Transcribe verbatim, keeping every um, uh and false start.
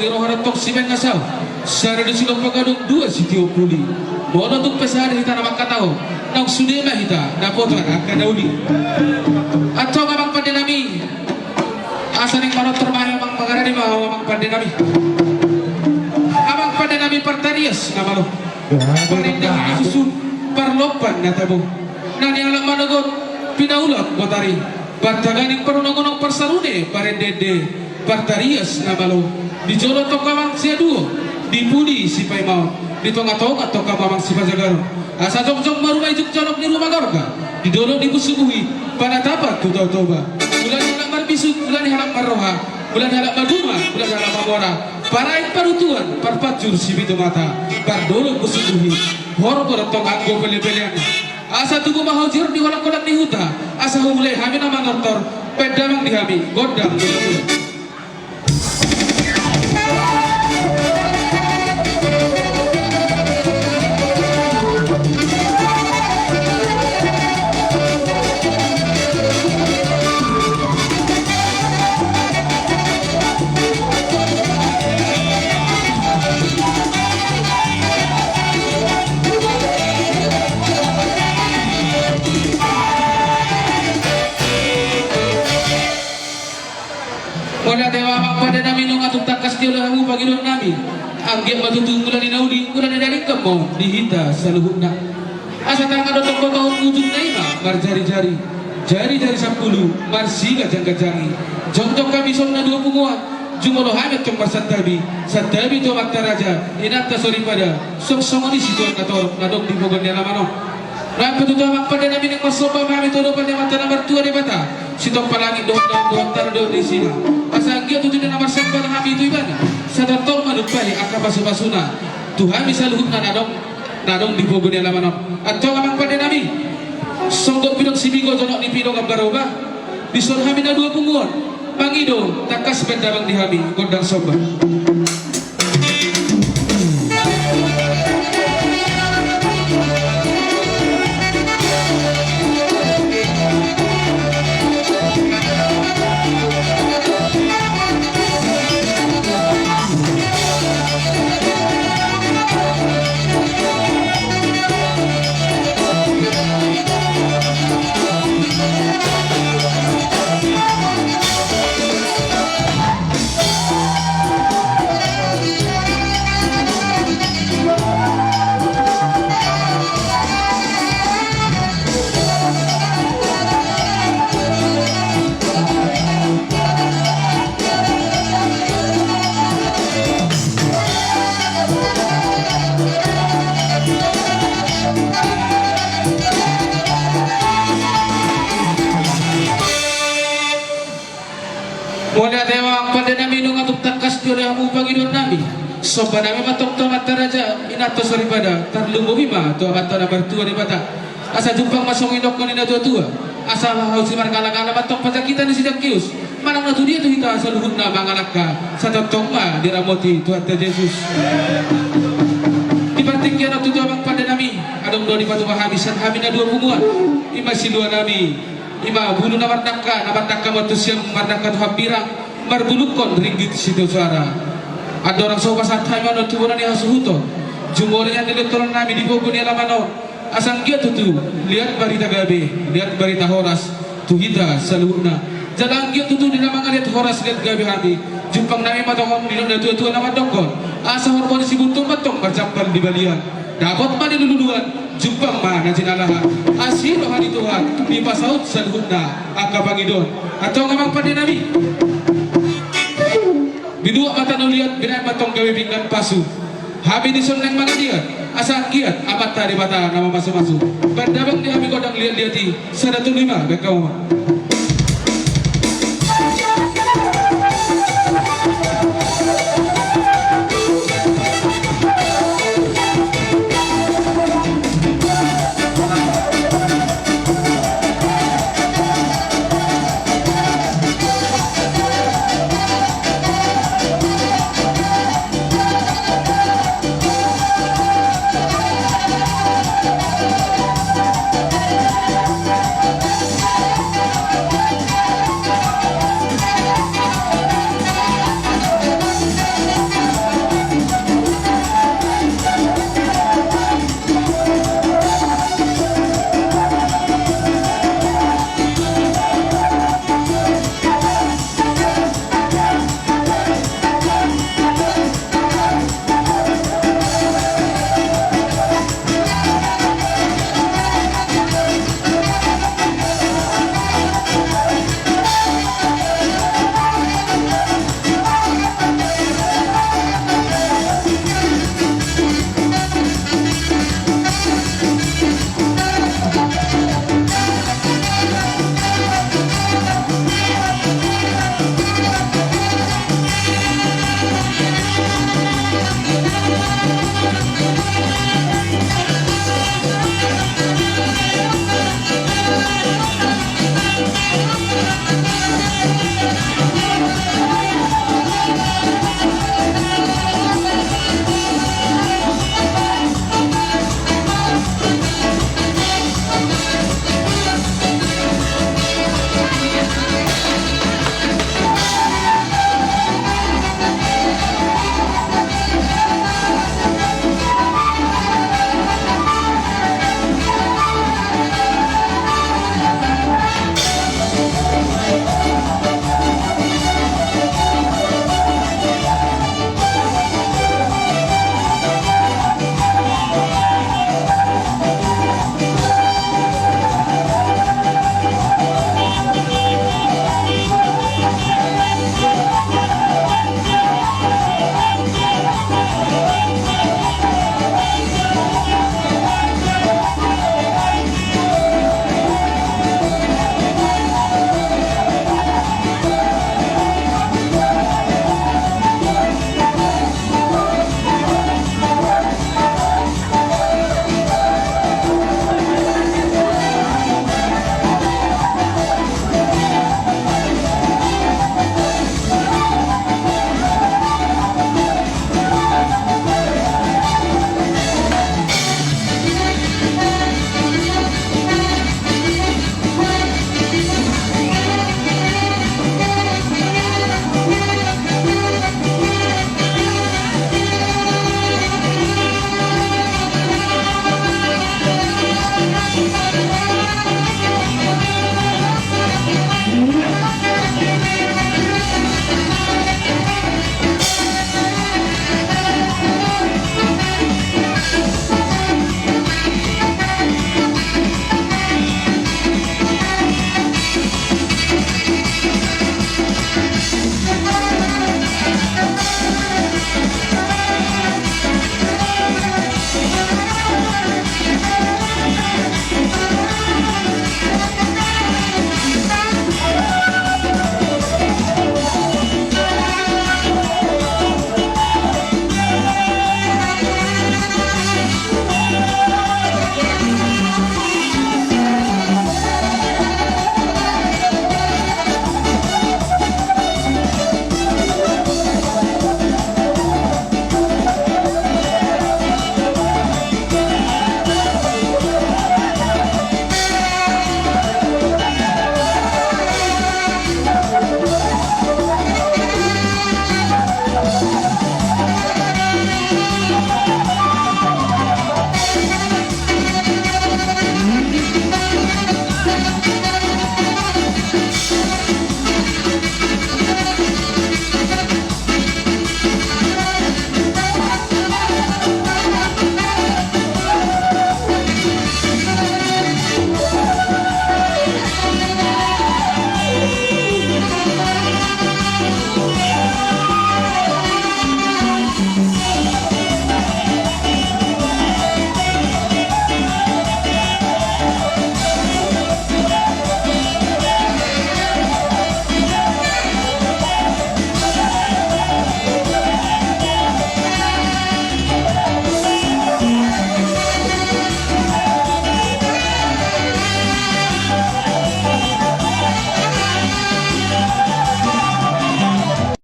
Roha dohot sibaen na saut, sada do silompa gadong, dua sitio puli. Molo tung pe sada hita na mangkatahon, naung sude ma hita dapotan angka na uli. Antong amang pande nami, asa naeng manortor ma amang, mangarade ma amang pande nami. Amang pande nami partarias na malo, parindahan na susun, parlompan na tabo, na nialap manogot, pinaulak botari, partaganing parunongunon, parsarune parendeende, partarias na malo. Di jolo tong amang siaduon, di pudi sipaimaon, di tongatonga tong amang sipajagaron. Asa jongjong ma ruma ijuk jonok ni ruma gorga, di dolok ni Pusuk Buhi, panatapan tu Tao Toba. Mula ni halak marbisuk, mula ni halak marroha, mula ni halak maduma, mula ni halak mamora, paraek parutuan, parpanjur sipitu mata, pardolok Pusuk Buhi, horbo do tong anggo pelepelean. Asa tubu ma hojor di holangholang ni huta, asa humulai hami na manortor, baen damang di hami gondang. Mauliate ma amang pande nami, nunga tung tangkas dioloi hamu pangidoan nami. Anggiat ma tutu mula ni na uli, mula ni na denggan ma on di hita saluhutna. Asa tangan do tongkotohon, ujungna i ma marjarijari. Jarijari sampulu marsiganjangganjangi. Jongjong hami songon na dua punguan, jumolo hami antong marsantabi, santabi tu amanta raja, inanta soripada, songon i situan na torop na adong di pogu ni alaman on. Nang pe tutu amang pande nami, naeng marsomba ma hami tu adopan ni Amanta na martua Debata, sitompa langit dohot dalan dohot tano dohot na isina. Asa anggiat tutu na marsomba hami tu Ibana, sai tongtong manumpahi angka pasupasuna tu hami saluhutna na adong, na adong di pogu ni alaman on. Antong amang pande nami, songgop pidong sipigo, jonok ni pidong ambaroba, dison hami na dua punguan mangido, tangkas baen damang di hami gondang somba. Mauliate ma amang pande nami, nunga tung tangkas dioloi hamu pangidoan nami. Somba nami ma antong tu amanta raja, inanta soripada, tarlumobi ma tu Amanta na martua Debata. Asa jumpang ma songon nidok ni natuatua, asa hahut simarngalangala ma antong panjangkitan ni si Jakius, manang na tudia tu hita saluhutna mangalangka, sai tongtong ma diramoti Tuhanta Jesus. Di partingkian on tutu amang pande nami, adong do dipatupa hami sian hami na dua punguan, i ma silua nami, i ma bulu na mardangka, na mardangka ma tu siam, mardangka tu hambirang, marbulungkon ringgit sitio soara. Andorang so pasahat hami ma on tu bona ni hasuhuton, jumolo nian dilehon nami di pogu ni alaman on, asa anggiat tutu liat barita gabe, liat barita horas tu hita saluhutna. Jala anggiat tutu di na mangaliat horas liat gabe hami, jumpang nami ma antong on nidok natuatua na mandokkon, asa horbo ni sibuntung ma antong marjampal di balian, dapot ma niluluan, jumpang ma na jinalahan. Asi roha ni Tuhan, dipasaut saluhutna angka pangidoan. Antong amang pande nami, binuat ma tano liat, binahen ma antong gabe pinggan pasu. Hami dison naeng mangaliat, asa anggiat Amanta Debata na mamasumasu. Baen damang di hami gondang liatliat i, sada tolu lima, baen hamu ma.